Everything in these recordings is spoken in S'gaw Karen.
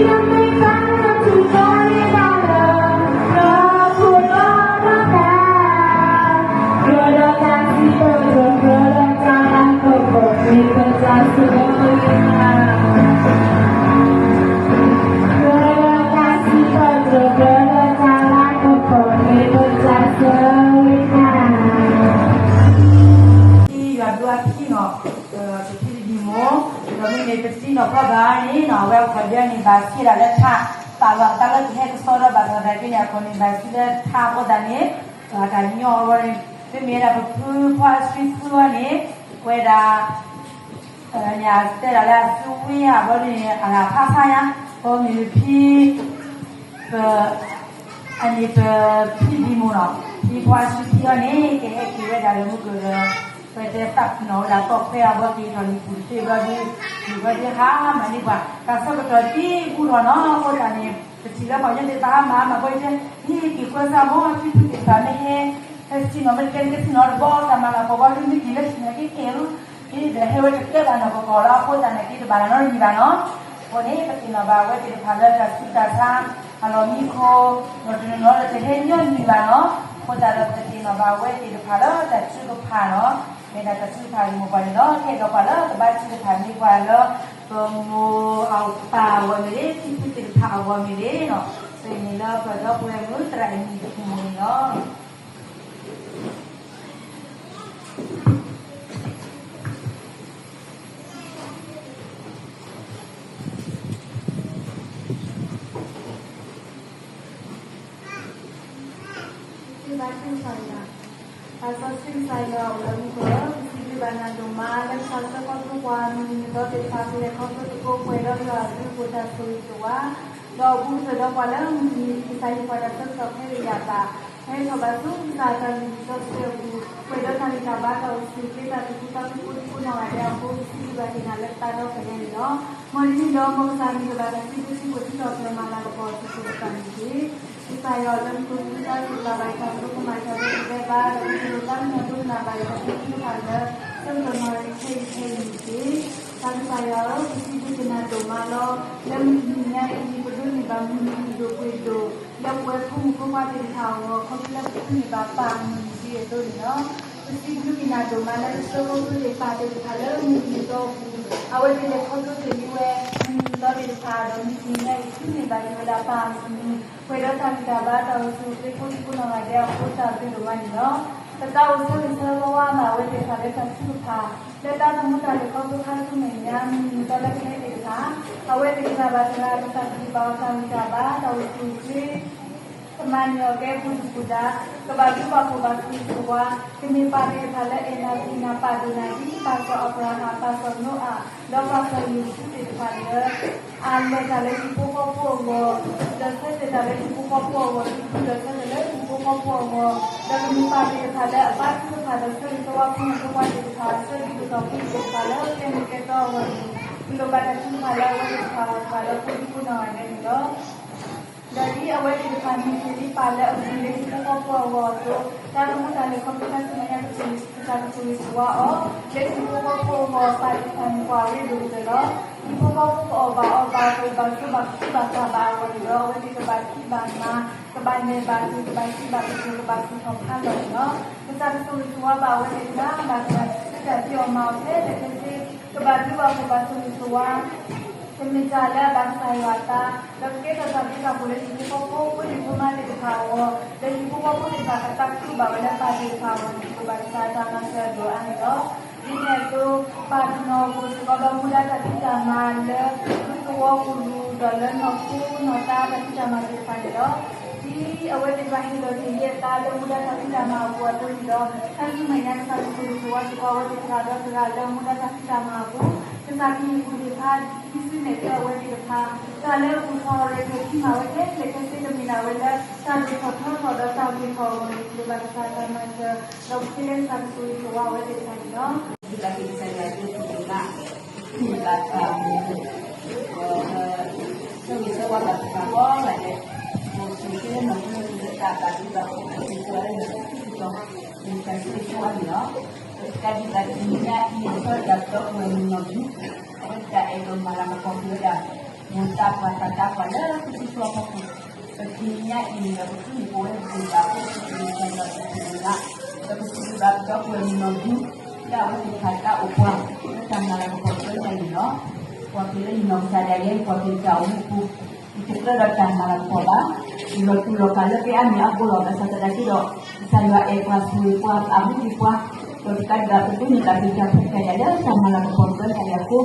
ယွၤဒိၣ်အဖံနီၤ, ပဖံတဒံမိၢ်, ဒီးမ့မ့ၢ်ပတံၢ်နီၤဖီၣ်ဘၣ်န့ၣ်နီၤ အဝဲအခီဒံန့ၣ် ဘၣ်ဆံးဒၣ်လၢထး, ပာ်လီၤအသးလၢကဟဲကစီဒီးဘၣ်သနာ်က့န့ၣ် အခီန့ၣ် ဘၣ်ဆံးလၢထးအဃိသတးန့ၣ်, တၢ်ညီအဂီၢ်န့ၣ် မ့မ့ၢ်ဝဲဒၣ်ပဖုဖီအါဆှံဖုအီၤန့ၣ်, ဝဲဒၣ် တဲဒၣ်လၢအစုဝံအဘျီန့ၣ် အဂၤဖးဖးညါ, ပမ့ၢ်ဖံ ပ အန့ၣ်ပဖံဒံမိၢ်နီၤ, ဖံဖီအါဆှံဖံအီၤန့ၣ် ကဟဲက့ၤဝဲဒၣ်လၢမုၢ်ကၢၤဒီး ပတဲသးနီၤဝဲဒၣ်တီၢ်ခွဲအဘျီက့ၤထီၣ်လံပူၤတသ့ဘျီဒီး ဒ်ဘျီဒီးဟါမၤန့ၢ်ပှၤ တၢ်ဆၢကတီၢ်ဒ်ဘူးထီၣ်နီၤ အဃိသတးန့ၣ် ပထံၣ်လၢပှၤကညီသ့ၣ်တဖၣ်ဟါမၢ်မၤဘၣ်အံၤတဲ ဟံးက့ၤကွဲးစၢ်မ့ၢ် ဖံဖုသ့ၣ်တဖၣ်မ့ၢ်ဟဲ ဟဲဆ့ၣ်နီၤမ့ၢ်တကဲတကဲဆ့ၣ်နီၤတဘျီ တၢ်မၤလၤကပီၤဘျီဒ်မ့ၢ်က့ၤလၢဆ့ၣ်နီၤက့ၤကဲၤလီၤ ဒ်ဒီးဟဲဝဲတကဲဘၣ်နီၢ်ကီၢ်ကီၢ်လီၤ အဃိသတးန့ၣ်က့ၤတဘၣ်နီတမံၤဘၣ်နီၤ, အဃိန့ၣ် ပသ့ၣ်နီၣ်ဘၣ်ဝဲသ့ၣ်တဖၣ်လၢတၢ်ဆူးတၢ်ဆါ အလီၢ်မံခိၣ် ဒီးတနီၤနီၤဒီးတဟဲညီနုၢ်ဘၣ်နီၤ, အဃိသတးဒီးပသ့ၣ်နီၣ်ဘၣ်ဝဲသ့ၣ်တဖၣ်လၢတၢ်ထုကဖၣ်နီၤ, မ့ၢ်ဒၣ်တၢ်ထုကဖၣ်ဂ့ၢ်မိၢ်ပှၢ်န့ၣ်လီၤ ခဲအံၤဒီးပှၤလၢပဘါထုကဖၣ်မ့ၢ်ပှၤလၢ ပမိၢ်အပၢ်အဂီၢ်မ့ၢ်ဂ့ၤ ဖံဖုသ့ၣ်တဖၣ်အဂီၢ်မ့ၢ်ဂ့ၤနီၤ, ပမ့ၢ်လၢပဒီပုၢ်ဝဲၢ်မုၣ်သရၣ်အမံၤတမံၤန့ၣ်လီၤ. စံးဘျုးဘၣ်ကစၢ်ယွၤ, သးစီဆှံကစၢ်ယွၤအိၣ်လၢမူခိၣ်ဧၢ, ပစံးဘျုးဘၣ်နၤဒိၣ်မး လၢကစၢ်ဆၢကတီၢ်ပှၤမုၢ်နံၤမုၢ်သီသ့ၣ်တဖၣ် ပလဲၤခီဖျိသကိးပှဲၤဒီးယွၤအဘျုးအဖှိၣ်တၢ်ဆိၣ်ဂ့ၤဆိၣ်ဝါ, ဒီးအဘူးကတၢၢ်ဒီးပှၤလၢမုၢ်တနံၤ ကစၢ်ဟ့ၣ်ပှၤတၢ်ဆၢကတီၢ်ဖဲလၢယၤဘၣ်, ဟဲထီၣ်ဘၣ်ဆူကစၢ်တၢ်လုၢ်ဟံၣ်စီဆှံအပူၤ, ပှဲၤဒီးတၢ်ဂံၢ်တၢ်ဘါ တၢ်အိၣ်ဆူၣ်အိၣ်ချ့တၢ်သူၣ်ခုသးခုကိးဒံကိးနီၢ်ဂၤဒဲးအဃိ ပစံးဘျုးဘၣ်က့ၤနၤလၢသးဒီဖျၢၣ်ညါန့ၣ်လီၤ. မ်နမံၤဒီးမ်ကစၢ်မံၤကဘၣ်တၢ်စံးဘျုးစံးဖှိၣ်ထံကီၢ်ပှၤမၤလၤကပီၤအီၤဆူၣ်ဆူၣ်တဖၣ်န့ၣ်တက့ၢ်. ကစၢ်ယွၤလၢမူခိၣ်စံးတၢ်စံးတၢ်ဘၣ်ယွၤကဒိကမၣ်တၢ်ဒိကဒဲဘၣ် ဒီးမူခိၣ်ဒိးသးကညီၤဒိကနၣ်ဘၣ်ယွၤတၢ်စံးဘျုးတဖၣ်လၢ ဆၢကတီၢ်နီၣ်ဂံၢ်ခဲအံၤခဲအံၤန့ၣ်တက့ၢ်. ပၢ်ကစၢ်ယွၤဧၢ, ပစံးဘျုးက့ၤနၤဒိၣ်မးလီၤ. လၢမုၢ်တနံၤညါအံၤ ပဒိးန့ၢ်ဘၣ်မုၢ်နံၤဒိၣ်ပှ့ၤဒိၣ် လၢပဝဲဖိမုၣ်ဖိခွါသ့ၣ်တဖၣ်အဂီၢ် ခီဖျိလၢပဃုန့ၢ်ဘၣ်ပၢ်အမုၢ်နံၤဒ်အသိးန့ၣ်လီၤ. ပစံးဘျုးက့ၤနၤဒိၣ်မးလၢ ပဆၢဖိဖိသ့ၣ်တဖၣ်လၢမုၢ်နံၤမုၢ်သီအပူၤ အဝဲသ့ၣ်လဲၤခီဖျိတ့ၢ်လံဝဲ မုၢ်နံၤမုၢ်သီသ့ၣ်တဖၣ် ဒီးမုၢ်တနံၤညါအံၤ ဃုန့ၢ်ဘၣ်က့ၤဝဲဒၣ်ပၢ်အမုၢ်နံၤ ပှဲၤဒီးတၢ်ဂံၢ်တၢ်ဘါ တၢ်အိၣ်ဆူၣ်အိၣ်ချ့ကိးဒံကိးနီၢ်ဂၤဒဲးအဃိ တၢ်ဘျုးဒိၣ်မးန့ၣ်လီၤ. ပသးအိၣ်ဆၢဂ့ၤဆၢဝါဘၣ်ဝဲသ့ၣ်တဖၣ်လၢတၢ်ထုကဖၣ် လၢတၢ်သမူတၢ်လဲၤခီဖျိခါဆူမဲာ်ညါ မုၢ်နံၤမုၢ်သီလၢကဟဲသ့ၣ်တဖၣ် အဝဲသ့ၣ်ကဘၣ်သဂၢၢ်ကစၢ်ကဟ့ၣ်ဘၣ်အီၤတၢ်ဂံၢ်တၢ်ဘါ တၢ်အိၣ်ဆူၣ်အိၣ်ချ့ ကမၤန့ၢ်အီၤကဲပူၤဒုၣ်ပူၤဒါ ကဘၣ်ဘျုးဘၣ်ဖှိၣ်ဘၣ်ဆိၣ်ဂ့ၤဆိၣ်ဝါ ကမ့ၢ်ပၢ်သ့ၣ်တဖၣ်လၢအဲၣ်နၤကွံနၤပာ်ဒိၣ်နၤ ဒ်ပာ်စီၤအၤဘြၤဟၣ် ပာ်စီၤနိအၤ ဒီးပာ်စီၤယိၤၡူသ့ၣ်တဖၣ်လၢ အလဲၤတၢ်လၢဟံၣ်ဖိဃီဖိအဂီၢ် ဒီးဆၢတဲာ်တၢ်လၢဟံၣ်ဖိဃီဖိအဂီၢ် ဒုးဒုးဒီးဆၢတဲာ်လၢဟံၣ်ဖိဃီဖိအဂီၢ် ဒီးကမ့ၢ်ပၢ်သ့ၣ်တဖၣ်လၢအဘါထုကဖၣ်ဒီးဆၢဂ့ၤဆၢဝါဖိမုၣ်ဖိခွါသ့ၣ်တဖၣ် ဆၢဒံးဒိၣ်ထီၣ်ဖိသ့ၣ်တဖၣ်လၢကဲမ့ၢ်ကဲတီအဂီၢ်န့ၣ် ပလိၣ်ဘၣ်တၢ်ထုကဖၣ်လၢအဝဲသ့ၣ်တဖၣ်အဂီၢ်တဖၣ်ဒီးဖိဒံဖိနီၢ်ဂၤဒဲးန့ၣ်လီၤ. ဒီးဒ်အဝဲသ့ၣ်တဖၣ်မ့ၢ်က့ၤလံပၢ်လၢအပူၤလၢဟံၣ်ဖိဃီဖိအဂီၢ်အသိး တၢ်သမူတၢ်လဲၤခီဖျိခါဆူမဲာ်ညါ ပစံးကစၢ်ကဆိၣ်ဂ့ၤဆိၣ်ဝါအီၤ လၢဟံၣ်ဖိဃီဖိအဂီၢ် ပၢ်သ့ၣ်တဖၣ်မ့ၢ်ပှၤအရ့ဒိၣ်ကတၢၢ်လီၤ. ဟံၣ်ဖိဃီဖိကအီၣ်ဘၣ်အီဘၣ်အီ ကဘၣ်ဆိးဘၣ်ကဆူဘၣ်သးဘၣ်အဂီၢ်န့ၣ်ဒီး အဝဲသ့ၣ်ကဘၣ်ထံၣ်ဘၣ်မၤ ကဘၣ်နဲၣ်ဘၣ်က့ၤ ကဘၣ်စံးဘၣ်ကတိၤ ကဘၣ်စံးထီၣ်ဖးလီၤန့ၣ်လီၤ. ကစၢ်ကဆိၣ်ဂ့ၤဆိၣ်ဝါဘၣ်အဝဲသ့ၣ်တဖၣ် ဘၣ်သဂၢၢ်တၢ်ဒ်အီၤမၤအီၤခဲလၢာ်ခဲဆ့ ကဘၣ်ဘျုးဘၣ်ဖှိၣ်ဘၣ်ဆိၣ်ဂ့ၤဆိၣ်ဝါ ကမ့ၢ်တၢ်လၢအဘၣ်ကစၢ်ယွၤအသး ဒီးကကဲထီၣ်တၢ်ဘျုးတၢ်ဖှိၣ်လၢဟံၣ်ဖိဃီဖိ ဖိဒံဖိမါသ့ၣ်တဖၣ်အဂီၢ် ဒီးဟံၣ်ဖိဃီဖိသ့ၣ်တဖၣ်ကသးခုဘၣ်ဝဲလၢပၢ်သ့ၣ်တဖၣ်အဂီၢ်န့ၣ် ပလိၣ်ဘၣ်ကစၢ်အတၢ်မၤစၢၤအဒိၣ်အါန့ၣ်လီၤ. ဒ်န့ၣ်အသိး ပၢ်တနီၤအဃိစ့ၢ်ကီးဒီး မူဒါတၢ်ဖံးတၢ်မၤလၢ မူသဝီပူၤ ဒီးလၢနီၢ်ခိနီၢ်သးတၢ်ဖံးတၢ်မၤသ့ၣ်တဖၣ်န့ၣ်လီၤ. ဒ်အဝဲသ့ၣ်တဖၣ်ဟ့ၣ်လီၤက့ၤလံအသးလၢမူဒါတၢ်ဖံးတၢ်မၤအပူၤအသိးန့ၣ်ဒီး ခါဆူမဲာ်ညါ ကစၢ်ကဆိၣ်ဂ့ၤဆိၣ်ဝါစ့ၢ်ကီးအဝဲသ့ၣ်တဂၤဒီးတဂၤလၢမူဒါတၢ်ဖံးတၢ်မၤအပူၤ ကစၢ်ကဟ့ၣ်ကူၣ်ဟ့ၣ်ဖး ဒ်ဆူမဲာ်သ့အဝဲသ့ၣ်တဖၣ် တၢ်လၢအဘူၣ်ထီၣ်ရဲၣ်ကျဲၤထံမၤဝဲခဲလၢာ်ခဲဆ့ ကမ့ၢ်ဒၣ်ဝဲလၢ တၢ်ဒိၣ်ထီၣ်ထီထီၣ်ဒီးတၢ်ဂ့ၤထီၣ်အဂီၢ်န့ၣ် ပလိၣ်ဘၣ်ကစၢ်အတၢ်မၤစၢၤ ဒီးပဃ့လၢကစၢ်ကဆိၣ်ဂ့ၤဆိၣ်ဝါအဝဲသ့ၣ်တဖၣ်န့ၣ်လီၤ. ဒ်ဘၣ်က့ၤကစၢ်ယွၤအဘျုးအဖှိၣ်ဒိၣ်မး ဘၣ်ပၢ်မုၢ် ဆၢဂ့ၤဆၢဝါဘၣ်ပှၤကိးဂၤဒဲး အိၣ်ဆူၣ်အိၣ်ချ့လၢနီၢ်ခိလၢပှၤလၢတၢ်ဘၣ်ဒိဘၣ်ထံး တၢ်ဆူၣ်တၢ်ဆါအံၤလီၤ. တၢ်ဆူၣ်တၢ်ဆါအံၤန့ၣ်လီၤ ပကးဒံးဘၣ်တနံၤညါအံၤ ပဒီပုၢ်ဝဲၢ်မုၣ်နီၢ်ဒူ အဝဲတၢ်အဲၣ်ဒိးမၤလၤကပီၤက့ၤဝဲဒၣ် ပတၢ်ပှၤသးတၢ်ပှၤလၢပထံဖိကီၢ်ဖိ, ပတနံၤညါအံၤန့ၣ်ဒီး ပဃုန့ၢ်ပဝဲဒၣ်တၢ်ဖိတၢ်လံၤ ဒီးပစံးဘျုးဘၣ်ပဒီပုၢ်ဝဲၢ်မုၣ်နီၢ်ဒူ လၢအဝဲသ့ၣ်တဖၣ်တၢ်အိၣ်ပှၤ လၢတၢ်မၤလၤကပီၤတဖၣ်အံၤန့ၣ်လီၤ. ကွၢ်က့ၤလၢယနီၢ်ကစၢ်ဒၣ်ယဲ ကွၢ်က့ၤတၢ်အိၣ်မူပူၤ ယတကြၢးဒီးတၢ်မၤလၤကပီၤဘၣ်. ယလီၤတူာ်လီၤကာ်လၢပအဲၣ်မ့ၢ်အဂီၢ်လီၤ. ဘၣ်ဆၣ်သနာ်က့ဒီး ကစၢ်ယွၤအဲၣ်ပှၤဆိၣ်ဂ့ၤပှၤ အမူဒံးပှၤ, ဒီးတကးဒံးဘၣ် ပဒိးန့ၢ်ဘၣ်က့ၤတၢ်ခွဲးတၢ်ယာ်လၢတၢ်မၤလၤကပီၤတဖၣ်အံၤအဃိ,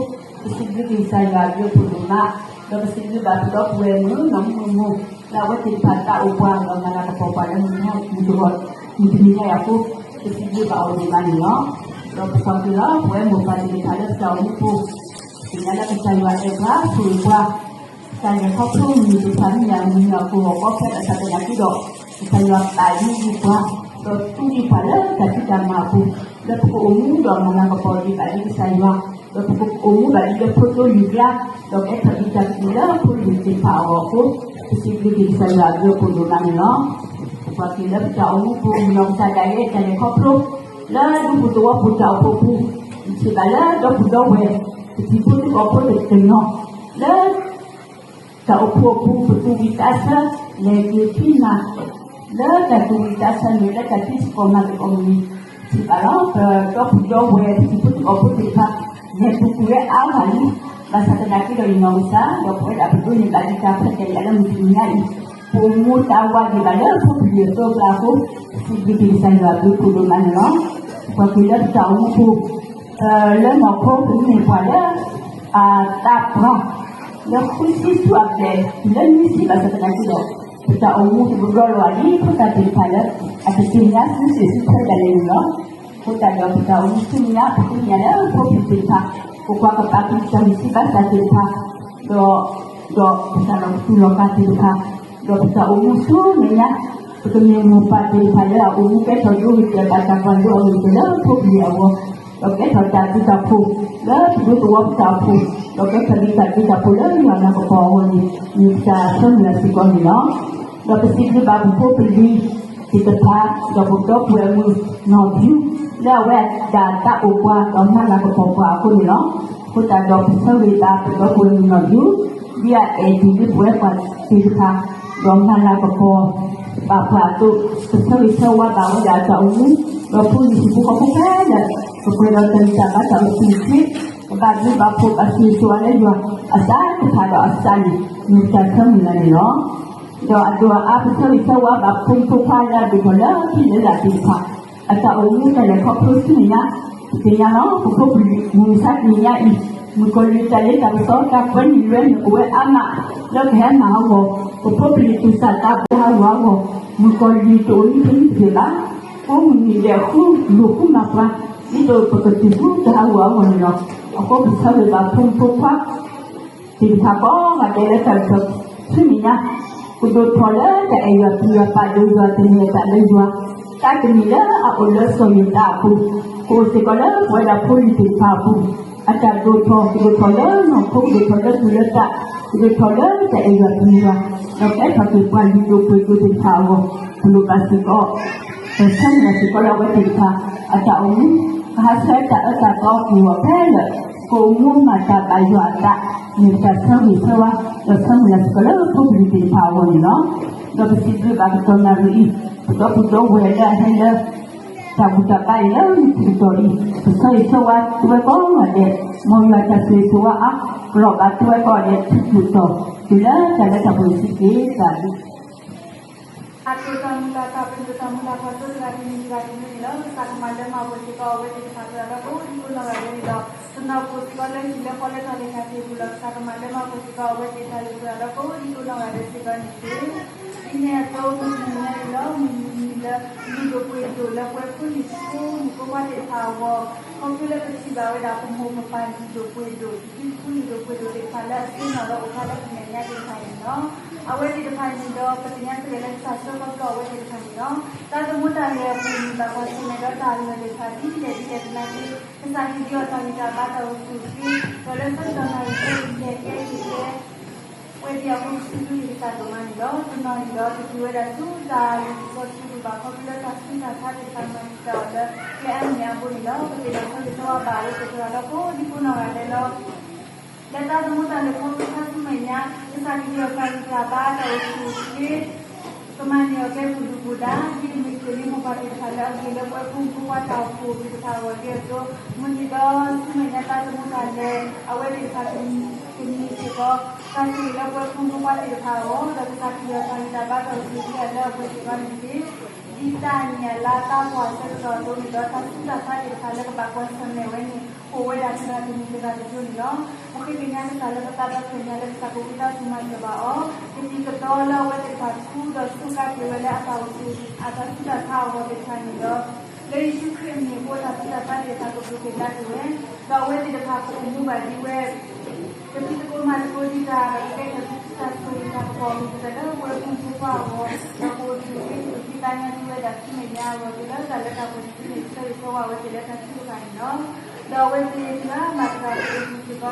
ပစံးဘျုးက့ၤကစၢ်ယွၤအဘျုးအဖှိၣ်ဒိၣ်မး, ဒီးပစံးဘျုးဘၣ်ပဒီပုၢ်ဝဲၢ်မုၣ်နီၢ်မုၢ်မိၢ် လၢအဝဲသ့ၣ်တဖၣ်တၢ်အိၣ်ပှၤ ဒီးမၤလၤကပီၤပှၤလၢမုၢ်တနံၤညါအံၤအဃိ, ပစံးဘျုးဘၣ်အီၤဒိၣ်မးန့ၣ်လီၤ. ဒီးပကွၢ်က့ၤလီၤ ပဝဲမိၢ်ပၢ်သ့ၣ်တဖၣ်လၢပတၢ်အိၣ်မူပူၤ သ့ၣ်ညါလၢကစၢ်ယွၤအဲၣ်ပှၤဆိၣ်ဂ့ၤပှၤ, တၢ်လဲၤခီဖျိမုၢ်နံၤသ့ၣ်တဖၣ် မ့ၢ်ယၤမုၢ်နံၤအကိာ်ဂီၤကီဖဲ ဘၣ်ဆၣ်သနာ်က့ဒီး ကစၢ်ယွၤပာ်လုၢ်ဒံးပှၤ, ဒီးသူဒံးပှၤလၢတၢ်ဖံးတၢ်မၤအပူၤ, လၢပကအိၣ်မူဒီးမၤလၤကပီၤဒံးဘၣ်ဒ်ကစၢ်ယွၤ, ဒီးပကအိၣ်မူဘၣ်ဒ်လၢဖိဒိၣ်လံၤကျါ, ဒီးကဲထီၣ်ဒံးတၢ်ကဒုလၢဖိလံၤသ့ၣ်တဖၣ်အဂီၢ်အဃိ, ပစံးဘျုးက့ၤကစၢ်ယွၤအဘျုးအဖှိၣ်ဒိၣ်မးန့ၣ်လီၤ. ပကွၢ်က့ၤလၢပတၢ်အိၣ်မူပူၤ နီၢ်ကစၢ်ဒၣ်ယဲ တၢ်လဲၤခီဖျိ လၢဒူပူၤသဝီပူၤတၢ်အိၣ်ဖှိၣ်ပူၤ, ယထံၣ်ဘၣ်လၢဒီပုၢ်ဒီဝဲၢ် ပထံဖိကီၢ်ဖိတနီၤ လၢ တၢ်အိၣ်ဖှိၣ်အပူၤ ပသူၣ်ဝံၣ်သးဆၢ လဲၤက့ၤဖံးနၤ လၢတၢ်သူၣ်ဝံၣ်သးဆၢန့ၣ် လၢတၢ်ဖံးသကိးမၤသကိးမုၢ်နံၤ, ထံၣ်ဘၣ်လီၤ ပဒီပုၢ်ဒီဝဲၢ် ပထံဖိကီၢ်ဖိသ့ၣ်တဖၣ် လဲၤပူၤကွံာ်ဝဲအါဂၤလံ. ဘၣ်ဆၣ်သနာ်က့ဒီး ယနီၢ်ကစၢ် ဒီးပဝဲဒၣ်ပဒိးန့ၢ်ဘၣ်ဒံးတၢ်ခွဲးတၢ်ယာ်လၢမုၢ်တနံၤညါအံၤ, ပအိၣ်မူတၢ်ဝးဒံးဘၣ်လၢဖိပလံၤအသိးအကျါအဃိ, ပစံးဘျုးက့ၤကစၢ်ယွၤအဘျုးအဖှိၣ်ဒိၣ်မးန့ၣ်လီၤ. ပကွၢ်က့ၤလၢပတၢ်အိၣ်မူပူၤ လၢနီၢ်ခိပမ့ၢ်ပှၤလၢ အတၢ်ပှၢ် လၢဃုဆံဆူအဘျဲၣ် တုၤလၢနွံဆံ ဘၣ်ဆၣ်သနာ်က့ဒီး ပတၢ်အိၣ်မူပဒိးလီၤဂာ်ဒ်ဖိသၣ်သ့ၣ်တဖၣ်လၢ အတသ့ၣ်ညါစုစ့ၣ်စုထွဲဒၣ်လဲာ်န့ၣ်လီၤ. အဃိသတးဒီး ပတၢ်အိၣ်မူဆူမဲာ်ညါ ပဃုမဲာ်ညါလၢဖိပလံၤသ့ၣ်တဖၣ် ပကွၢ်ကပာ်ကံၢ်တၢ်ဂံၢ်ဆံးဘါစၢ်သ့ၣ်တဖၣ် ဒီး ဒီးပတၢ်လီၤတူာ်လီၤကာ်သ့ၣ်တဖၣ် ဒီးပတၢ်အိၣ်မူဆူမဲာ်ညါ ပကမ့ၢ်မိၢ်ပၢ်သ့ၣ်တဖၣ်လၢအအိၣ်မူကဲထီၣ်ဒိဂ့ၤတဲာ်ဘၣ်တၢ်ကွၢ်လိအဂ့ၢ်လၢဖိပလံၤအဂီၢ်, ဒီးကဲထီၣ်တၢ်ဘျုးတၢ်ဖှိၣ် လၢပဒူသဝီပတၢ်အိၣ်ဖှိၣ်, ဒီးကဲထီၣ်ဒံးတၢ်ဘျုးတၢ်ဖှိၣ်လၢယွၤအလၤကပီၤအဂီၢ်န့ၣ် မ့ၢ်ပတၢ်ဆၢမုၢ်လၢ်စ့ၢ်ကီးန့ၣ်လီၤ. ဒီးပစံးဘျုးဘၣ်ပဖိပလံၤသ့ၣ်တဖၣ် ဒီးပဒီပုၢ်ဝဲၢ်မုၣ်နီၢ်ဒူ လၢအဝဲဒၣ်တၢ်အိၣ်ပှၤဒီးမၤလၤကပီၤပှၤအဃိန့ၣ်လီၤ. အဃိသတးဒီးပဆၢဂ့ၤဘၣ်ပဒီပုၢ်ဝဲၢ်မုၣ်နီၢ်ဒူ ဒ်အအဲၣ်ဒိးဒုးပဝဲပှၤသ့ၣ်တဖၣ် ဒီးမၤလၤကပီၤ ဘၣ်ပှၤအသိး, ပဆၢဂ့ၤဆၢဝါဘၣ်ဝဲဒၣ်အတၢ်အိၣ်မူ, ဒီးဖိလံၤဟံၣ်ဖိဃီဖိဖဲလၢာ် ကပှဲၤဒီးတၢ်ဂံၢ်တၢ်ဘါတၢ်အိၣ်ဆူၣ်အိၣ်ချ့, ကဘၣ်ဘျုးဘၣ်ဖှိၣ်ဘၣ်ဆိၣ်ဂ့ၤဆိၣ်ဝါလၢယွၤအသးတဖၣ်ဒီးအသးန့ၣ် မ့ၢ်ပတၢ်ဆၢမုၢ်လၢ်န့ၣ်လီၤ. ဒီးအဒိၣ်အအါ ပဆၢဂ့ၤဆၢဝါဘၣ်ဖိမုၣ်ဖိခွါလၢအဒိၣ်ထီၣ်လၢဟံၣ်လၢလာ်သ့ၣ်တဖၣ် အတၢ်အိၣ်မူတၢ်လဲၤခီဖျိဆူမဲာ်ညါ, ပသ့ၣ်ညါလီၤ ပဖိပလံၤမုၢ်မဆါတနံၤညါအံၤ, မုၣ်ကီၤလံၤတၢ်လ့တၢ်ပစီတၢ်ကွဲနုာ်လွဲနုာ်အိၣ်ဝဲအါမး, လၢကဟဲမၤဟးဂီၤ ပဖိပလံၤသူၣ်စၢ်သးဘီဟးဂီၤအဂီၢ်, မုၣ်ကီၤလံၤတအိၣ်နံၣ်တနံၣ်တက့ၢ်ဘၣ်, ကိးမုၢ်နံၤဒဲးဃုလိာ်ဃုမၤပှၤ, ဒ်သိးပကတုၤဃုတၢ်ဟးဂီၤအဂီၢ်န့ၣ်လီၤ. အဃိပဆၢဂ့ၤဘၣ်ဖိမုၣ်ဖိခွါ သ့ၣ်တဖၣ်ကိးဂၤဒဲးလၢတၢ်ဆၢဆူမဲာ်ညါ, ကဒိၣ်ထီၣ်လၢတၢ်အဲၣ်ယွၤပျံၤယွၤ ပာ်ဒိၣ်ယွၤ သန့ၤအသးလၢယွၤ, တၢ်တမံၤလၢအအိၣ်လၢစီၤယိၤသးအပူၤ, ကအိၣ်စ့ၢ်ကီးလၢပဝဲဒၣ်ဖိလံၤသ့ၣ်တဖၣ်အပူၤ, အတၢ်ဒိၣ်ထီၣ် ကဒိၣ်ထီၣ်လၢနီၢ်ခိ ကဒိၣ်ထီၣ်လၢသူၣ်လၢသး, ကဒိၣ်ထီၣ်လၢတၢ်အဲၣ်ယွၤပျံၤယွၤ, ဒီးကဲထီၣ်က့ၤပှၤလုၢ်ဒိၣ်ပှ့ၤဒိၣ်သ့ၣ်တဖၣ်အဂီၢ်, ပလိၣ်ဘၣ်စ့ၢ်ကီး ပဆၢမုၢ်လၢ်စ့ၢ်ကီးလၢအဝဲသ့ၣ်တဖၣ် အတၢ်အိၣ်မူ, ကဟးဆှဲးတၢ်အၢတၢ်သီက့ၤအဂီၢ်ဖဲလၢာ်, ကအိၣ်မူမၤတၢ်ဘၣ်ယွၤအသး, မ့ၢ်ပတၢ်ဆၢဂ့ၤဆၢဝါ, ဒီးဆၢမုၢ်လၢ်စ့ၢ်ကီးလၢဖိပလံၤသ့ၣ်တဖၣ်အဂီၢ်န့ၣ်လီၤ. ဒီးပစံးဘျုးဘၣ်ကတီၢ်နၣ်ရံၣ်အံၤ, ပဒီပုၢ်ဒီဝဲၢ်လၢအဟဲလၢ တၢ်ဘူၣ်တၢ်ဘါအံၤလၢနံၣ်ထူၣ်ကတီၢ်အံၤ, ပဆၢဂ့ၤဆၢဝါသုဝဲကိးဂၤဒဲး, မ်ယွၤတၢ်ဆိၣ်ဂ့ၤဆိၣ်ဝါအါ, ကလီၤဘၣ်သုဝဲကိးဂၤဒဲးဆူၣ်ထူၣ်တီၤ, တုၤလၢတၢ်လၢတၢ်ပှဲၤဆံးတက့ၢ်, တၢ်ဘျုး အတိၢ်တၢ်မူတၢ်သး ပှ့ၤဒိၣ်တၢ်မူတၢ်ဖှီၣ် စိတဂၤတနံၤတဂၤတနံၤန့ၣ်လီၤ. ကစၢ်ကမၤလၢမၤပှဲၤစ့ၢ်ကီး အဝဲသ့ၣ်တဖၣ်သရၣ်ဒီးကိးဒံကိးနီၢ်ဂၤဒဲးန့ၣ်ဒီး, တနီၤပှဲၤစ့ၢ်ကီးလၢဟံၣ်လၢဃီလၢတၢ်လဲၤတၢ်က့ၤအပူၤလီၤ. ကစၢ်ကမၤလၢမၤပှဲၤစ့ၢ်ကီး အဝဲသ့ၣ်တဖၣ်သရၣ်ဒီးကိးဒံကိးနီၢ်ဂၤဒဲးစ့ၢ်ကီးန့ၣ်တက့ၢ်. ဒ်န့ၣ်အသိးမုၢ်တနံၤညါအံၤလီၤ, မုၢ်နံၤလၢ လုၢ်ဒိၣ်ပှ့ၤဒိၣ်လၢပဝဲဖိလံၤဖိမုၣ်ဖိခွါသ့ၣ်တဖၣ်အဂီၢ်, ခီဖျိလၢပထံၣ်ဘၣ်ဝဲဒၣ်ပမိၢ်ပပၢ်လုၢ်ဒိၣ်ပှ့ၤဒိၣ်, ဒ်ဖုလုၢ်ဒိၣ်ပှ့ၤဒိၣ်သ့ၣ်တဖၣ်လၢအဆ့ၣ်နီၤလၢအိၣ်ဖျါလၢပမဲာ်ညါသ့ၣ်တဖၣ်န့ၣ်လီၤ. အဝဲသ့ၣ်တဖၣ်န့ၣ်ဒီး ပသ့ၣ်ညါစ့ၢ်ကီးလၢကစၢ်ဆှၢခီဖျိအဝဲသ့ၣ်တဖၣ်န့ၣ်လီၤ. တၢ်သမူတၢ်လဲၤအပူၤန့ၣ် ဘၣ်ကွၢ်ဆၢၣ်မဲာ်ဒီးတၢ်လၢာ်သ့ၣ်တဖၣ်ဒ်လဲၣ်ဒ်လဲၣ်သနာ်က့, ကစၢ်ဟ့ၣ်ဒံးအီၤတၢ်ဂံၢ်တၢ်ဘါတၢ်အိၣ်ဆူၣ်အိၣ်ချ့, ဒီးလၢဆၢကတီၢ်နၣ်ရံၣ်အံၤ လဲၤကဲက့ၤကဲ ဝဲဒၣ်အဃိ ပစံးဘျုးက့ၤကစၢ်ဒိၣ်မးန့ၣ်လီၤ. တနီၤန့ၣ်ဒီး တတုၤဝဲဒၣ်ဆူတၢ်လ့ပစီဆှံပူၤဘၣ် ခီဖျိလၢတၢ်ဆူးတၢ်ဆါသ့ၣ်တဖၣ်မၤတံာ်တာ်အီၤလၢ ကျဲအါန့ၢ်အါဘိန့ၣ်လီၤ. ပသ့ၣ်နီၣ်ဆၢဂ့ၤဆၢဝါဘၣ်အဝဲသ့ၣ်သရၣ်ဒီးကိးဒံကိးနီၢ်ဂၤဒဲးလီၤ. လၢတၢ်သမူတၢ်လဲၤခီဖျိဆူမဲာ်ညါ ကစၢ်ကယီၤတၢ်ဂံၢ်တၢ်ဘါတၢ်အိၣ်ဆူၣ်အိၣ်ချ့ ကမၤန့ၢ်အီၤကဲပှၤဒုၣ်ပှၤဒါ ဒ်အမ့ၢ်ကလံၤမိၢ်ပှၢ်သ့ၣ်တဖၣ်လၢအဂ့ၤလၢ ပဝဲဖိမုၣ်ဖိခွါတၢ်အိၣ်ဖှိၣ်သ့ၣ်တဖၣ်အဂီၢ်ဒ်အသိး မုၢ်နံၤဒီးဆူမဲာ်ညါတၢ်သမူတၢ်လဲၤ အဝဲသ့ၣ်တဖၣ်ကမံၤကမံၤစ့ၢ်ကီး တၢ်ဆိၣ်ဂ့ၤလၢပဝဲဖိမုၣ်ဖိခွါသ့ၣ်တဖၣ်အဂီၢ် ဒီးကစၢ်ကယီၤတၢ်ဂံၢ်တၢ်ဘါတၢ်အိၣ်ဆူၣ်အိၣ်ချ့လၢအဝဲသ့ၣ်တဖၣ်န့ၣ်တက့ၢ်. ဒ်တၢ်အနံၣ်အလါတၢ်ပှၢ်ဆၢကတီၢ်အသိးန့ၣ်ဒီး တၢ်ဆူးတၢ်ဆါသ့ၣ်တဖၣ်လၢကဘၣ်ကွၢ်ဆၢၣ်မဲာ်ဝဲန့ၣ် အိၣ်ဝဲဒၣ်တဂၤတမံၤတဂၤတကၠိန့ၣ်လီၤ. ပဃ့ကညးကစၢ်လၢပသးဒီဖျၢၣ်ညါလၢကစၢ်ကဝံသးစူၤမၤစၢၤဘၣ်အီၤ ကသံၣ်ကသီလၢအဝဲသ့ၣ်တဖၣ်ထူဒီးစူးကါက့ၤဝဲလၢအတၢ်အိၣ်ဆူၣ် အတၢ်ဆူးတၢ်ဆါအဂီၢ်သ့ၣ်တဖၣ်န့ၣ်ဒီး လၢယ့ၣ်ၡူးခရံာ်အမံၤအဃိ တၢ်ဆူးတၢ်ဆါသ့ၣ်တဖၣ်ကဒိၣ်က့ၤဒၣ်က့ၤဝဲ ဒီးအဝဲသ့ၣ်တဖၣ်ကအိၣ်မူဘၣ်ဒ်ဝဲ ကဖံးသကိးမၤသကိးဒံးတၢ် ဒီးကကဲထီၣ်တၢ်ဆိၣ်ဂ့ၤတၢ်ကပီၤအဂ့ၤကတၢၢ်လၢပဝဲဖိမုၣ်ဖိခွါအဂီၢ် ဒီးကအိၣ်ဆူၣ်အိၣ်ချ့ကသံၣ်သးညါဒ်ဝဲဒၣ်ဆူမဲာ်ညါအဂီၢ် တုၤလၢတၢ်လၢတၢ်ပှဲၤတစုန့ၣ် ဆၢဂ့ၤဆၢဝါဝဲသ့ၣ်လၢတၢ်ထုကဖၣ်န့ၣ်လီၤ. ဒီးအဝဲသ့ၣ်တဂၤမၤသကိးတၢ်သ့ၣ်တဖၣ်စ့ၢ်ကီးဒီး အ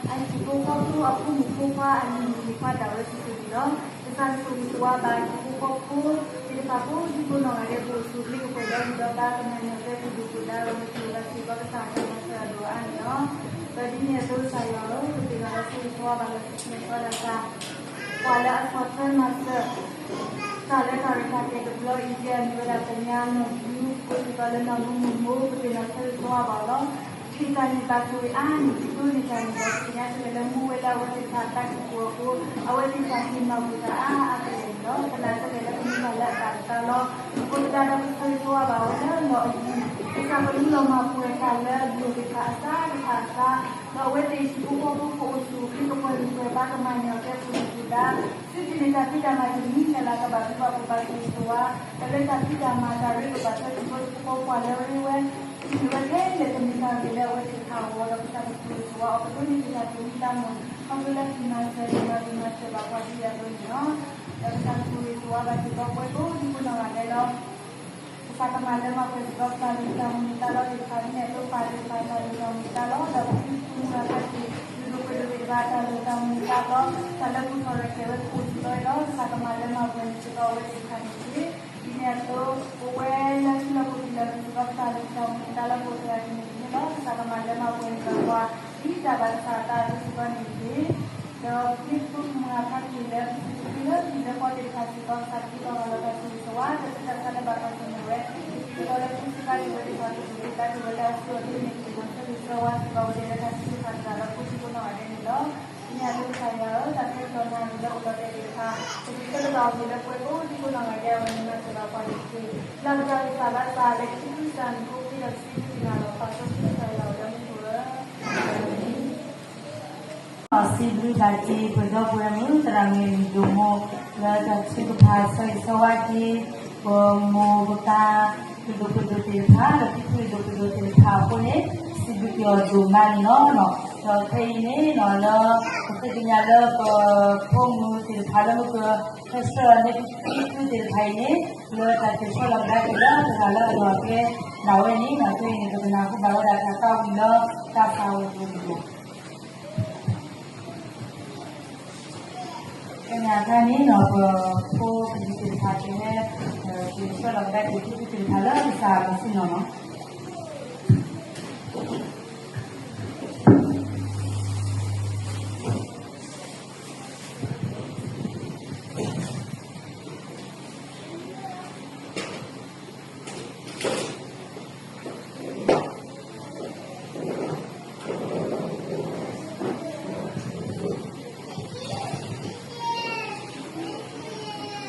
ဟံၣ်ဖိဃီဖိအဖိမုၣ်ဖိခွါအနံၣ်မုၣ်ခွါဒၣ်ဝဲစုာ်စုာ်န့ၣ်လီၤ. ကစၢ်ကဆိၣ်ဂ့ၤဆိၣ်ဝါဘၣ်ဟံၣ်ဖိဃီဖိသ့ၣ်တဖၣ်ကိးဒံကိးနီၢ်ဂၤဒဲး ကအိၣ်ဆူၣ်အိၣ်ချ့ကပှဲၤဒီးဂံၢ်ဒီးဘါ ကမၤန့ၢ်အီၤကဲပှၤဒုၣ်ပှၤဒါ အဂ့ၤကတၢၢ်ဘၣ်စ့ၢ်ကီး ကစၢ်အတၢ်မၤစၢၤအဒိၣ်အါန့ၣ်လီၤ. ဒီးဒ်န့ၣ်အသိးကစၢ်ယွၤဧၢ, ပသ့ၣ်နီၣ်လၢဆၢဂ့ၤဆၢဝါဘၣ်လီၤ ဆၢဂ့ၤဆၢဝါဘၣ်တၢ် ပှၤလၢအဆီၣ်ထွဲမၤစၢၤ တၢ်လၢတၢ်ရဲၣ်တၢ်ကျဲၤတဘျီအံၤ ဒ်အမ့ၢ်ဝဲဒၣ်ပညါနီၢ်ဒူ ကိးဒံးဒီးလၢနီၢ်မူမူမိၢ် ပသ့ၣ်နီၣ်ဆၢဂ့ၤဆၢဝါဘၣ်အီၤလီၤ. ဒ်တၢ်န့ၣ်ဘၣ်ဆိၣ်ဂ့ၤအါန့ၣ် ဒ်သိးန့ၣ်တၢ်န့ၣ်ဒီး ပသ့ၣ်ညါခဲလၢာ်လၢမူဝဲလၢအဝဲသ့ၣ်တဖၣ်အတၢ်ကံၢ်ပူၤအဃိ အဝဲသ့ၣ်တဖၣ်ဟ့ၣ်နီၤကွံာ်တၢ်အါအါကလဲာ်န့ၣ်လီၤ. ပနာ်ခဲလၢာ်လၢကမ့ၢ်တၢ်လၢအတၢ်ကသါလီၤ. အဃိသတးဒီး ပဆၢဂ့ၤဆၢဝါဘၣ်ဝဲလၢနီၢ်အဒူ ကစၢ်ကလူလီၤမၢ်ပှဲၤတၢ်လၢအလိၤသ့ၣ်တဖၣ်အသးသ့ၣ်တဖၣ်အသး ဒီးအဝဲသ့ၣ်ဟံၣ်ဖိဃီဖိကအိၣ်ဆူၣ်အိၣ်ချ့ ကပှဲၤဂံၢ်ပှဲၤဘါ ကမၤန့ၢ်အီၤကဲပှၤဒုၣ်ပှၤဒါ သုတမ့ၢ်တၢ်ဖံးတၢ်မၤတမံၤလၢ်လၢ် ကဘၣ်သုဘၣ်ဖှီၣ်ဘၣ်ဆိၣ်ဂ့ၤဆိၣ်ဝါ ဒီးလၢတၢ်ဖံးတၢ်မၤတၢ်ရ့လိာ်ဘၣ်ထွဲသကိးသကိးပှၤလၢအရ့ဝဲ မ့ၢ်ဝဲခဲလၢာ်ကမ့ၢ်တၢ်ဂ့ၤလၢအဝဲသ့ၣ်တဖၣ်အဂီၢ် ဒီးကစၢ်ကဆိၣ်ဂ့ၤဆိၣ်ဝါအီၤ ကဒိးန့ၢ်က့ၤတၢ်သူၣ်မံသးမုာ် ခီဖျိလၢကမၤစၢၤ ကမၤစၢၤဘၣ်ပှၤဒ်အသိးန့ၣ်လီၤ. ဒီးကစၢ်ကဆိၣ်ဂ့ၤဆိၣ်ဝါဘၣ်စ့ၢ်ကီးပဝဲကိးဒံကိးနီၢ်ဂၤဒဲးလီၤ. ကစၢ်ကမၤလၢမၤပှဲၤစ့ၢ်ကီးပတၢ်လိၣ်တၢ်မူၤတၢ်လီၢ်သ့ၣ်တဖၣ် ဒ်န့ၣ်အသိးပၢ်သ့ၣ်တဖၣ်တၢ်လိၣ်တၢ်မူၤတၢ်လီၢ် ဒီးပဖံပဖုမုၢ်ဂၤဖးတံၢ် ဒုးဒိးပှဲၤဒိးန့ၢ်ဘၣ်တၢ်လိၣ်တၢ်မူၤတၢ်လီၢ် တၢ်လၢပူၤထီၣ်ရဲၣ်ကျဲၤဝဲကအိၣ်ဆူၣ်လီၤဒီး ကစၢ်ကမၤလၢမၤပှဲၤန့ၢ်စ့ၢ်ကီးအဝဲသ့ၣ်တဖၣ်န့ၣ်တက့ၢ်. ဒ်န့ၣ်အသိး ပဝဲလၢထံလီၢ်ကီၢ်ပူၤလၢပစ့ၢ်ကီးပတၢ်လိၣ်တၢ်မူၤတၢ်လီၢ်ဖိသ့ၣ်တဖၣ်န့ၣ်လီၤ. ကစၢ်ကမၤလၢမၤပှဲၤန့ၢ်ဘၣ်ပှၤ ဒ်တၢ်ဘၣ်ကစၢ်အသးအသိးစ့ၢ်ကီးန့ၣ်တက့ၢ်. ဒီးပဖံပဖုမုၢ်ဂၤဖးတံၢ်လၢ ပစံးပတြၢၤလၢပျံၤလၢပီၢ်သ့ၣ်တဖၣ်စ့ၢ်ကီး ကစၢ်ကဟ့ၣ်လီၤဘၣ်လီၤတၢ်ဆိၣ်ဂ့ၤဆိၣ်ဝါ တၢ်ဆူးတၢ်ဆါလၢဘၣ်ကွၢ်ဆၢၣ်မဲာ်ဝဲ ဒ်သိးလၢထူစံးဘၣ်က့ၤဝဲသ့ၣ်တဖၣ် ကဒိးက့ၤဘၣ်က့ၤဝဲလၢအစုအသ့န့ၣ် က့ၤမၤစၢၤဂ့ၤဆၢဝါစ့ၢ်ကီးဝဲဒၣ်လၢတၢ်ထုကဖၣ်တဖၣ်ဒီး ကိးဒံကိးနီၢ်ဂၤဒဲးန့ၣ်လီၤ. ဒ်န့ၣ်အသိးကစၢ်ယွၤဧၢ, တၢ်ဆၢကတီၢ်နၣ်ရံၣ်လၢအိၣ်ဒီးဒဲးသ့ၣ်တဖၣ် ပကဆၢကတီၢ်က့ၤလၢပဝဲကိးဒံကိးနီၢ်ဂၤဒဲး အဝဲန့ၣ်မၤစၢၤဘၣ်ပှၤန့ၣ်တက့ၢ်. လၢပတၢ်ကစၢ်လၢအသးလၢခံကတၢၢ်န့ၣ် ဖိဃ့ဒီးစံးဘျုးက့ၤနၤလီၤ. ပၢ်စီဆှံကစၢ်ယွၤအိၣ်လၢမူခိၣ်ဧၢ, စံးဘျုးဘၣ်က့ၤပဒီပုၢ်ဝဲၢ်မုၣ်သရၣ်မုၣ်ဒိၣ်မိၢ် လၢတၢ်ထုကဖၣ်ဆၢဂ့ၤဆၢဝါက့ၤ ပမိၢ်ပပၢ် ပဒိၣ်ပဒိၣ်သ့ၣ်တဖၣ် ဒီးဖံဖုဒိၣ်ပဒိၣ်သ့ၣ်တဖၣ်အဃိန့ၣ် စံးဘျုးက့ၤအီၤဒိၣ်မးန့ၣ်လီၤ. ဒီးဖဲအံၤန့ၣ် လၢပဃ့ကညးလၢပဖိမုၣ်သ့ၣ်တဖၣ်လၢမ့ၢ်က ဟဲဆှၢလီၤန့ၢ်ဖံဖုသ့ၣ်တဖၣ်အံၤန့ၣ် လၢတၢ်စံးဆၢလီၤကဒါက့ၤလၢပဂၤလၢအလီၤကဲဒၣ်ဝဲန့ၣ် ဒီးဖဲအံၤန့ၣ် ပကနၢ်ဟူဘၣ်ဝဲဒၣ်တၢ်သးဝံၤလၢတၢ်သးဝံၤအပူၤန့ၣ်လီၤ. ကနၣ်တၢ်န့ၣ်နီၤ ပဖိပလံၤသ့ၣ်တဖၣ်ကဟဲ စံးဆၢလီၤကဒါက့ၤဖံဖုသ့ၣ်တဖၣ်လၢကစၢ်အမံၤစ့ၢ်က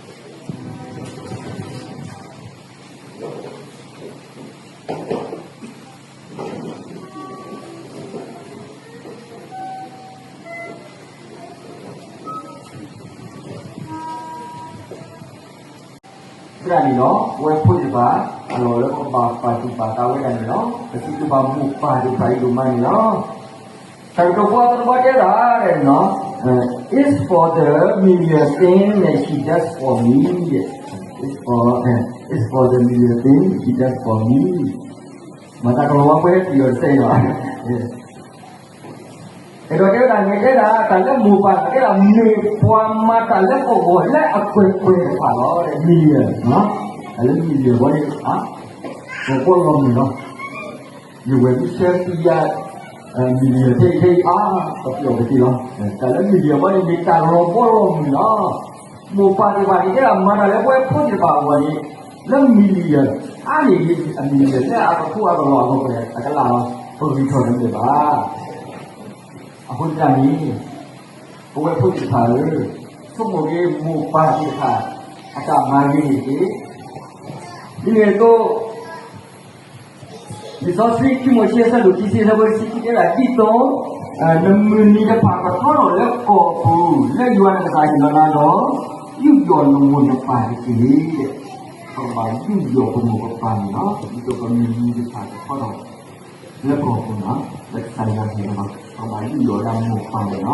ီးနီၤ. သရၣ်န့ၣ်လီၤ ပဝဲဖိသ့ၣ်တဖၣ် အလီၢ်လၢပကဘၣ်ပာ်သူၣ်ပာ်သးဝဲဒၣ်န့ၣ်လီၤ. ပစံးဘျုးဘၣ်မိၢ်ပၢ်သ့ၣ်တဖၣ်အံၤဒိၣ်မးန့ၣ်လီၤ. တၢ်ကတိၤဖိအသီတဘီတဲဒၣ်န့ၣ်လီၤ, it's for the million thing that he does for me, it's for, it's for the million thing he does for me. မၤတၢ်ကလီၤဝါပှဲၤဟဲပျံၤအီၤတစဲး အဲၣ်ဒိးတဲဝဲဒၣ်န့ၣ်တဲဒၣ် တၢ်လၢမိၢ်ပၢ်တဲဒၣ် မ့ၢ်ပှၤမၤတၢ်လၢပဂီၢ်လၢအကွဲးကွဲးတဖၣ်လီၤ million န့ၣ်လီၤ. တၢ်လၢ million ဘီန့ၣ် အါ, ပဘီလီၤမုၢ်လီၤ. ယဝဲဒုးဆၢသံယါ million ထဲအံၤထဲအံၤအါ, ပပျီၣ်ပတ့ၢ်လီၤ. တၢ်လၢ million ဘီန့ၣ် မ့ၢ်တၢ်လီၤဘီလီၤမုၢ်လီၤ. မိၢ်ပၢ်သ့ၣ်တဖၣ်န့ၣ် တဲဒၣ်မၤတၢ်လၢပဝဲဖိသ့ၣ်တဖၣ်အဂီၢ်န့ၣ် လၢ million အါန့ၢ်ဒံး အ million လၢအကဖိအကလီၢ်အဂီၢ် ပကလၢ်လီၤ ပဂံၢ်ထီၣ်န့ၣ်မ့ၢ်ဘၣ်. အဃိသတးန့ၣ် ပဝဲဖိသ့ၣ်တဖၣ်ဧၢ, ဆိကမိၣ်က့ၤမိၢ်ပၢ်သ့ၣ်တဖၣ် အတၢ်မၤဂ့ၤန့ၣ်တက့ၢ်. ဒ်န့ၣ်အသိး လံာ်စီဆှံခံမိၤၡ့ အဆၢဒိၣ်ခံဆံ အဆၢဖိတဆံခံ တဲဒၣ်ဒ်သိး နမုၢ်နံၤတဖၣ်ကထီထီၣ်လၢကီၢ်ပူၤ လၢယွၤနကစၢ်ဟ့ၣ်လီၤနၤဒီး ယူးယီၣ်နမိၢ်နပၢ်တက့ၢ်. ပကဘၣ်ယူးယီၣ်ပမိၢ်ပပၢ်န့ၣ်လီၤ. ဒ်သိးပမုၢ်နံၤတဖၣ်ကထီထီၣ် လၢကီၢ်ပူၤန့ၣ် လၢကစၢ်ယွၤဟ့ၣ်လီၤ ပကဘၣ်ယူးယီၣ်ဝဲဒၣ်မိၢ်ပၢ်န့ၣ်လီၤ.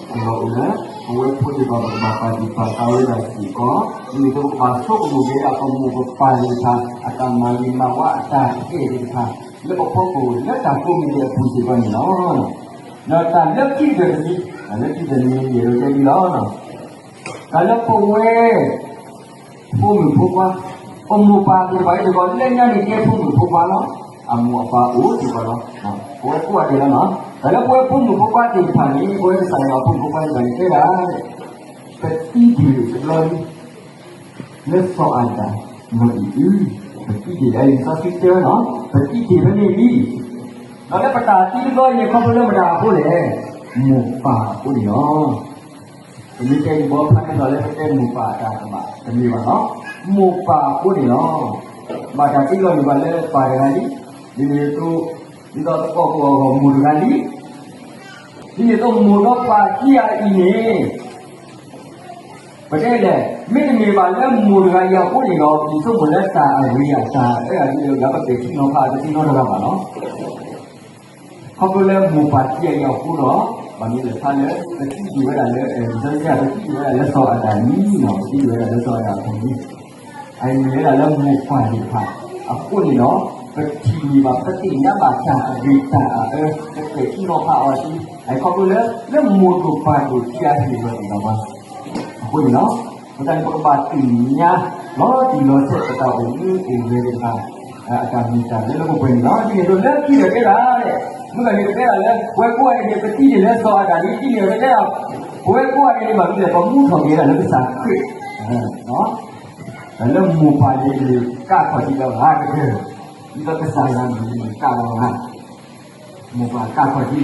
အလီၢ်အိၣ်လၢ ပဝဲဖိသ့ၣ်တဖၣ် ပကဘၣ်ပာ်သူၣ်ပာ်သးဝဲဒၣ်စ့ၢ်ကီး, ဒ်သိးပကဘၣ်ဆိကမိၣ်က့ၤဒၣ်ပမိၢ်ပပၢ်သ့ၣ်တဖၣ် အတၢ်မၤဂ့ၤမၤဝါ အတၢ်အဲၣ်သ့ၣ်တဖၣ် လၢပဖီခိၣ် လၢတၢ်ကိးမံၤဒဲးအပူၤစ့ၢ်ကီးန့ၣ်လီၤ. ဒီးတၢ်လၢခံကတၢၢ်တမံၤ, တၢ်လၢခံကတၢၢ်တမံၤန့ၣ် ယအဲၣ်ဒိးတဲဒ်လီၤ. တၢ်လၢပဝဲ ဖိမုၣ်ဖိခွါ, ပမိၢ်ပၢ်သ့ၣ်တဖၣ်အံၤစ့ၢ်ကီး လၢညါန့ၣ်ကဲဖိမုၣ်ဖိခွါလီၤ. အမိၢ်အပၢ်အိၣ်စ့ၢ်ကီးလီၤ. ပဝဲကိးဂၤဒဲးလီၤ. တၢ်လၢပဝဲဖိမုၣ်ဖိခွါသ့ၣ်တဖၣ်န့ၣ် ပဝဲကစၢ်ယွၤအဖိမုၣ်ဖိခွါသ့ၣ်တဖၣ်န့ၣ် တဲဒၣ် ပသံတ့ၢ်တဘျီလံ လၢစီၤအၤဒၣ်နီၢ်အံၤအု, ပသံတ့ၢ်လံ, လံာ်စီဆှံတဲဝဲလီၤ, ပသံတ့ၢ်ဖဲန့ၣ်လံ. ဒီးလၢပတၢ်သံတဘျီအံၤန့ၣ် ခီဖျိလၢမတၤအဃိလဲၣ်, မိၢ်ပၢ်အဃိန့ၣ်လီၤ. ပမ့ၢ်တဲအံၤဘီဖးန့ၣ်ဒီးလၢပတဲမိၢ်ပၢ်အတၢ်ကဘၣ်တမ့ၢ်ဘၣ်လီၤ. မိၢ်ပၢ်အဃိန့ၣ်လီၤ. ဘၣ်တၢ်သံလီၤန့ၣ်ဘၣ်လၢပၢ်တဂၤလံ, ဒ်န့ၣ်အသိး ဒ်သိးသကိးကိးအဂီၢ်မိၢ်တဂၤလံ, ဒ်န့ၣ်အသိးမိၢ်ဒီးပၢ်ခံဂၤအံၤန့ၣ် ပတဲလဲၣ်, မ့တမ့ၢ်ဘၣ်လၢမိၢ်တဂၤအံၤအဃိန့ၣ်ဒီး ယဆိကမိၣ်လၢတၢ်အဂ့ၤအတၢ်အၢအဂ့ၢ်ဒီး ပပဲာ်ထံနီၤဖးအပထံနီတဂၤဘၣ်လီၤ. ခီဖျိလၢမိၢ်ပၢ်ခံဂၤအံၤအဃိဒီး ဘၣ်မနုၤလဲၣ် ဖဲလၢ ပသံတ့ၢ်ဝဲဒၣ်လၢ ပသံတ့ၢ်ဝဲဒၣ်လၢစီၤအၤဒၣ်အံၤန့ၣ်လီၤ, ပသံတ့ၢ်ဝဲဒၣ်လၢစီၤအၤဒၣ်အံၤန့ၣ် အမ့ၢ်ဝဲဒၣ်လၢမိၢ်ပၢ်သ့ၣ်တဖၣ်အဃိန့ၣ်ဒီး ပထံၣ်န့ၢ်ဘၣ် ပသ့ၣ်ညါဘၣ်တၢ်အဂ့ၤတၢ်အအၢ ပပဲာ်ထံနီၤဖးအီၤဒ် ခီဖျိလၢ လၢမိၢ်ဒိၣ်ပၢ်ဒိၣ်ခံဂၤဟ့ၣ်လီၤသ့ၣ်ညါပှၤအဃိန့ၣ်လီၤ. အဃိသတးန့ၣ် ပကဘၣ်သ့ၣ်ညါလီၤတံၢ်လီၤဆဲး ပတၢ်အိၣ်မူအိၣ်ဂဲၤသ့ၣ်တဖၣ် အတၢ်မ့ၢ်တၢ်လၢလၢပှဲၤပှဲၤန့ၣ်လီၤ. ဒ်န့ၣ်အသိးလၢခံဒီးတဲဒၣ် မုၢ်ဂၤန့ၣ်ကတဲဒၣ်လၢ ပဝဲကိးဂၤဒဲးန့ၣ် ပသံတ့ၢ်လၢစီၤအၤဒၣ်လံ, ဒ်န့ၣ်အသိးတဲဒၣ် ပဝဲကိးဂၤဒဲးန့ၣ် ဘၣ်မနုၤလဲၣ် ပမူထီၣ်က့ၤဝဲဒၣ်လၢကစၢ်ခရံာ် တၢ်လၢမိၢ်ပၢ်န့ၣ် ကးထီၣ်ဒံးဒီးဂၤကတၢၢ်, ဒ်သိးကစၢ်ယွၤန့ၣ် ကးလီၤဂၤ, မိၢ်ပၢ်ကးထီၣ်ဒံးလီၤ.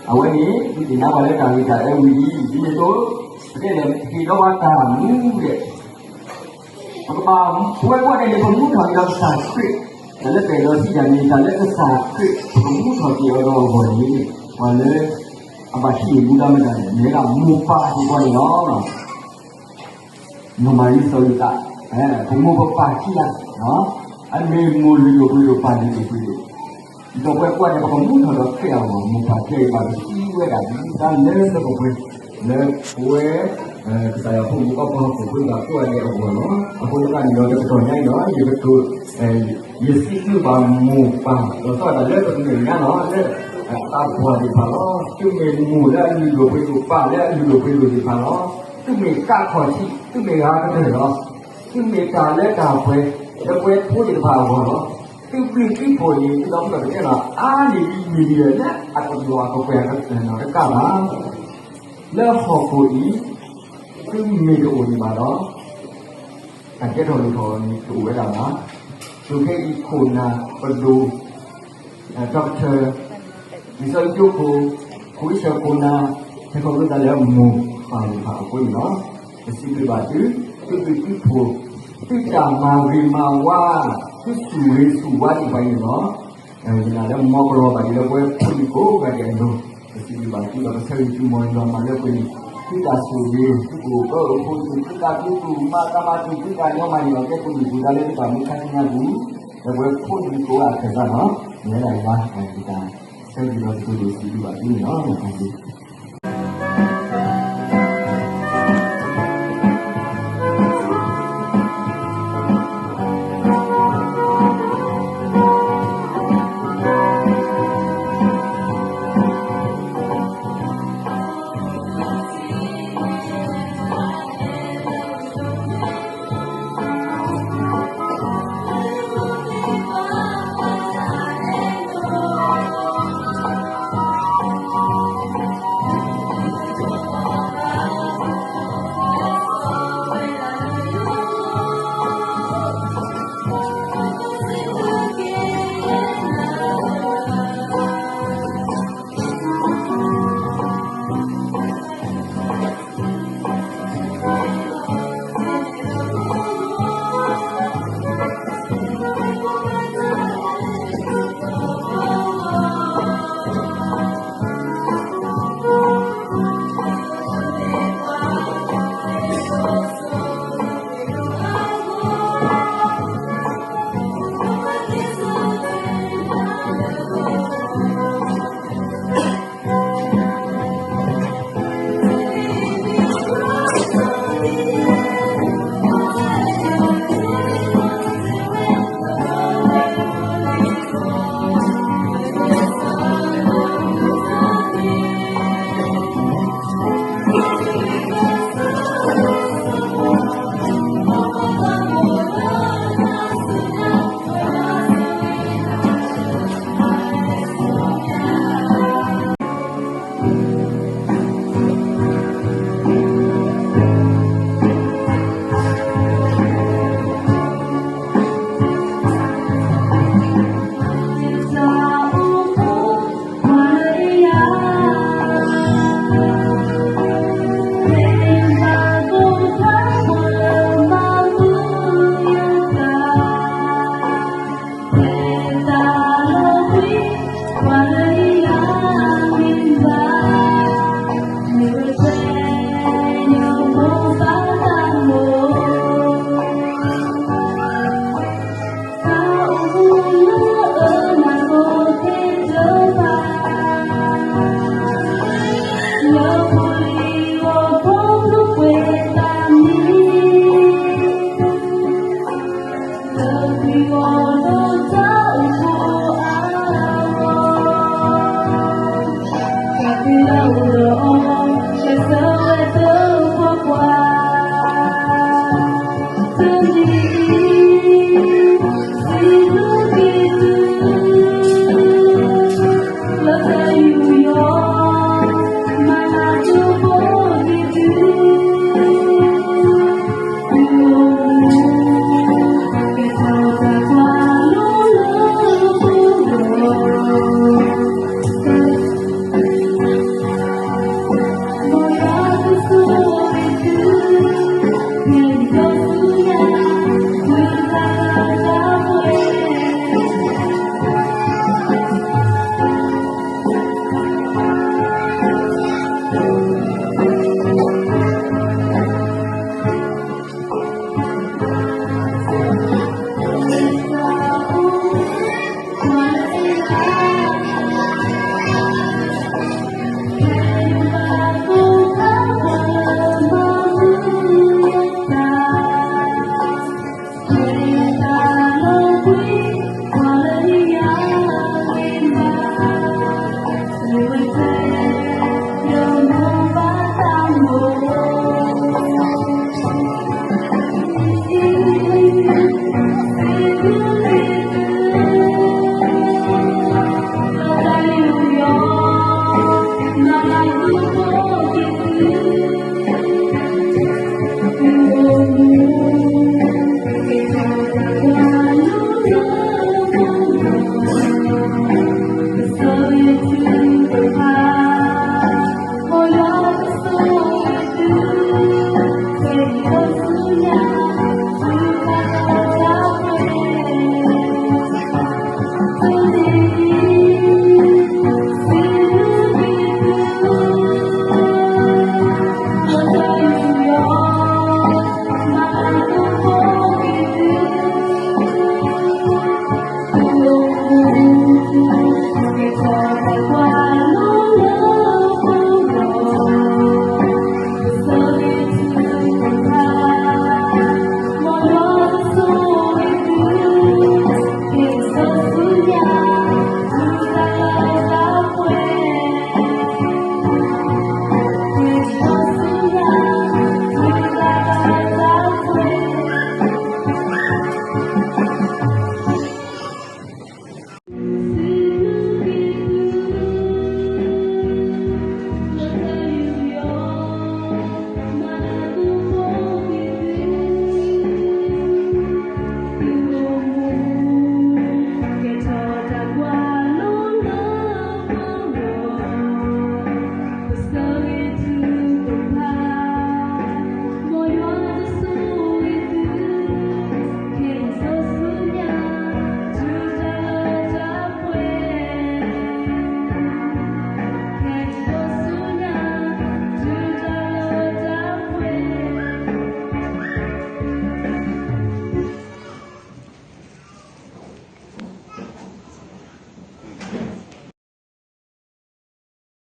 အဝဲန့ၣ် ဒုးသ့ၣ်ညါပှၤလၢတၢ်ဂ့ၤတၢ်အၢဝံၤလံ, ဒ်န့ၣ်အသိး ပတဲလဲၣ် ဟ့ၣ်ဒီးပှၤတၢ်မူဒီး ပကဘၣ် ပဝဲကိးဂၤဒဲးန့ၣ် ပမူထီၣ်က့ၤဒီးကစၢ်ခရံာ်, တၢ်လၢပအဲၣ်ဒိးစံးတၢ်န့ၣ် တၢ်လၢကစၢ်ခရံာ် ပကမူထီၣ်က့ၤအီၤဒီးအဂီၢ်န့ၣ် ပှၤလၢ အဘၣ်ဟံးန့ၢ်မူဒါမတၤန့ၣ် မ့ၢ်ဝဲဒၣ်မိၢ်ပၢ်စ့ၢ်ကီးန့ၣ်လီၤ. နီၢ်မၤရံစီၤယိၤသး, ပမိၢ်ပပၢ်ခံဂၤ, အမ့ၢ်မိၢ်လုၢ်ဒိၣ်ပှ့ၤဒိၣ်ပၢ်လုၢ်ဒိၣ်ပှ့ၤဒိၣ်, ဒီးပဝဲကိးဂၤဒဲး ပကမူထီၣ်ဒီးခရံာ်အဂီၢ် မိၢ်ပၢ်ခံဂၤအံၤဘၣ်တသံဝဲဒၣ်ဒ်တၢ်လၢလၢပှဲၤပှဲၤ လၢပဝဲ ကစၢ်ယွၤဖိမုၣ်အီပီၢ်ဟီၣ်ခိၣ်ဖိသ့ၣ်တဖၣ်ကိးဂၤဒဲးအဂီၢ်လီၤ. အဃိသတးန့ၣ်ဒီး တကတီၢ်ညါအံၤဒီး ယကတိၤ ယစံးဘျုးဘၣ်မိၢ်ပၢ် လီၤဆီဒၣ်တၢ်လၢပမဲာ်ညါလီၤ လၢ အသးပှၢ်သ့ၣ်တဖၣ်လီၤ. သုမ့ၢ်မိၢ်လၢအလုၢ်ဒိၣ်ပှ့ၤဒိၣ် ပၢ်လၢအလုၢ်ဒိၣ်ပှ့ၤဒိၣ်သ့ၣ်တဖၣ်လီၤ. သုမ့ၢ်ကးခီၣ်ထံး သုမ့ၢ်ဂၤကတၢၢ်လီၤ. သုမ့ၢ်တၢ်လၢတၢ်ပှဲၤ လၢပဝဲဖိသ့ၣ်တဖၣ်အဂီၢ်လီၤ. သုဘျုးသုဖှိၣ်န့ၣ် သုဒီပုၢ်ဒီဝဲၢ်ကတဲလီၤ အါန့ၢ်ဒ်မံၤဒ်လဲၣ်လၢအကဘျီၣ်အကပှဲၤအကတၢၢ်နီတကးဘၣ်. လၢဟီၣ်ခိၣ်အံၤ သုမ့ၢ်တအိၣ်န့ၣ်ဘၣ်ဒီး တၢ်ကဲထီၣ်လိၣ်ထီၣ်န့ၣ် တအိၣ်ဝဲဒၣ်ဘၣ်. ဒ်ခဲအံၤခိၣ်နၢ်ပဒိၣ် doctor လံာ်စီဆှံကၠိခိၣ် ခိၣ်အ့ၡၢၣ်ခိၣ်နၢ် ဟဲခီဖျိသးလၢမိၢ်ပၢ်သ့ၣ်တဖၣ်အဃိန့ၣ်လီၤ. ပစံးဘျုးဘၣ်သု သုဘျုးသုဖှိၣ် သုတၢ်မၤဂ့ၤမၤဝါ သုဆူၣ်ဂ့ၤဆူၣ်ဝါသ့ၣ်တဖၣ်အံၤန့ၣ်လီၤ. ယနာ်လၢမ်ကလီၤဘၣ်ဒံးလၢပဝဲဖိလံၤကိးဂၤဒဲးအလိၤ ပစံးဘျုးဘၣ်သုဒီး ပဆၢဂ့ၤသုမိၢ်ယွၤမၤလၢပှဲၤန့ၣ် သုတၢ်ဆိၣ်ဂ့ၤ သုကအိၣ်ကၢအိၣ်ဖိသု သုသးသုတူၢ်မၤတၢ်မၤတူၢ် သုသးညီမၤန့ၣ်လီၤ ကဲပူၤဒုၣ်ပူၤဒါလၢသုတၢ်မူခါဆူညါပူၤ လၢပဝဲဖိလံၤကိးဂၤအကစၢ်လီၤ. ယဲဒၣ်ယွၤ တၢ်ဆၢဂ့ၤဒီးကတိၤဒိၣ်စံးဘျုးဘၣ်သုန့ၣ်လီၤ.